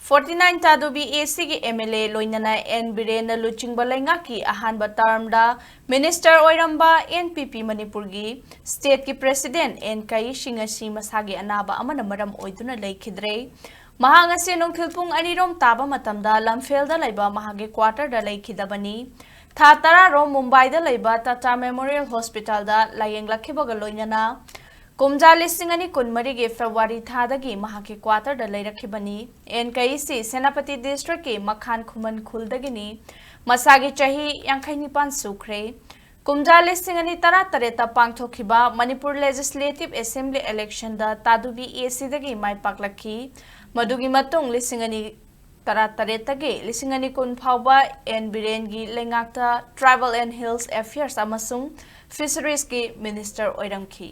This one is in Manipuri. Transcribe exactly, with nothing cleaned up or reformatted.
ꯐꯣꯔꯇꯤ ꯅꯥꯏꯟ ꯇꯥꯗꯨꯕꯤ ꯑꯦ ꯁꯤꯒꯤ ꯑꯦꯝ ꯑꯦꯜ ꯑꯦ ꯂꯣꯏꯅꯅ ꯑꯦꯟ ꯕꯤꯔꯦꯟꯅ ꯂꯨꯆꯤꯡꯕ ꯂꯩꯉꯥꯛꯀꯤ ꯑꯍꯥꯟꯕ ꯇꯔꯝꯗ ꯃꯤꯅꯤꯁꯇꯔ ꯑꯣꯏꯔꯝꯕ ꯑꯦꯟ ꯄꯤ ꯄꯤ ꯃꯅꯤꯄꯨꯔꯒꯤ ꯁ꯭ꯇꯦꯠꯀꯤ ꯄ꯭ꯔꯦꯁꯤꯗꯦꯟ ꯑꯦꯟ ꯀꯩꯁꯤ ꯉꯁꯤ ꯃꯁꯥꯒꯤ ꯑꯅꯥꯕ ꯑꯃꯅ ꯃꯔꯝ ꯑꯣꯏꯗꯨꯅ ꯂꯩꯈꯤꯗ꯭ꯔꯦ꯫ ꯃꯍꯥꯛ ꯉꯁꯤ ꯅꯨꯡꯊꯤꯜ ꯄꯨꯡ ꯑꯅꯤꯔꯣꯝ ꯇꯥꯕ ꯃꯇꯝꯗ ꯂꯝꯐꯦꯜꯗ ꯂꯩꯕ ꯃꯍꯥꯛꯀꯤ ꯀ꯭ꯋꯥꯇꯔꯗ ꯂꯩꯈꯤꯗꯕꯅꯤ꯫ ꯊꯥ ꯇꯔꯥꯔꯣꯝ ꯃꯨꯝꯕꯥꯏꯗ ꯂꯩꯕ ꯇꯥꯇꯥ ꯃꯦꯃꯣꯔꯤꯌꯦꯜ ꯍꯣꯁꯄꯤꯇꯥꯜꯗ ꯂꯥꯌꯦꯡꯂꯛꯈꯤꯕꯒ ꯂꯣꯏꯅꯅ ꯀꯨꯝꯖꯥ ꯂꯤꯁꯤꯡ ꯑꯅꯤ ꯀꯨꯟꯃꯔꯤꯒꯤ ꯐꯦꯕ꯭ꯔꯨꯋꯥꯔꯤ ꯊꯥꯗꯒꯤ ꯃꯍꯥꯛꯀꯤ ꯀ꯭ꯋꯥꯇꯔꯗ ꯂꯩꯔꯛꯈꯤꯕꯅꯤ꯫ ꯑꯦꯟ ꯀꯩꯁꯤ ꯁꯦꯅꯥꯄꯇꯤ ꯗꯤꯁꯇ꯭ꯔꯤꯛꯀꯤ ꯃꯈꯥꯟ ꯈꯨꯃꯟ ꯈꯨꯜꯗꯒꯤꯅꯤ꯫ ꯃꯁꯥꯒꯤ ꯆꯍꯤ ꯌꯥꯡꯈꯩ ꯅꯤꯄꯥꯟ ꯁꯨꯈ꯭ꯔꯦ꯫ ꯀꯨꯝꯖꯥ ꯂꯤꯁꯤꯡ ꯑꯅꯤ ꯇꯔꯥꯇꯔꯦꯠꯇ ꯄꯥꯡꯊꯣꯛꯈꯤꯕ ꯃꯅꯤꯄꯨꯔ ꯂꯦꯖꯤꯁꯂꯦꯇꯤꯚ ꯑꯦꯁꯦꯝꯕ꯭ꯂꯤ ꯏꯂꯦꯛꯁꯟꯗ ꯇꯥꯗꯨꯕꯤ ꯑꯦ ꯁꯤꯗꯒꯤ ꯃꯥꯏ ꯄꯥꯛꯂꯛꯈꯤ꯫ ꯃꯗꯨꯒꯤ ꯃꯇꯨꯡ ꯂꯤꯁꯤꯡ ꯑꯅꯤ ꯇꯔꯥꯇꯔꯦꯠꯇꯒꯤ ꯂꯤꯁꯤꯡ ꯑꯅꯤ ꯀꯨꯟ ꯐꯥꯎꯕ ꯑꯦꯟ ꯕꯤꯔꯦꯟꯒꯤ ꯂꯩꯉꯥꯛꯇ ꯇ꯭ꯔꯥꯏꯕꯦꯜ ꯑꯦꯟ ꯍꯤꯜꯁ ꯑꯦꯐꯤꯌꯔꯁ ꯑꯃꯁꯨꯡ ꯐꯤꯁꯔꯤꯁꯀꯤ ꯃꯤꯅꯤꯁꯇꯔ ꯑꯣꯏꯔꯝꯈꯤ꯫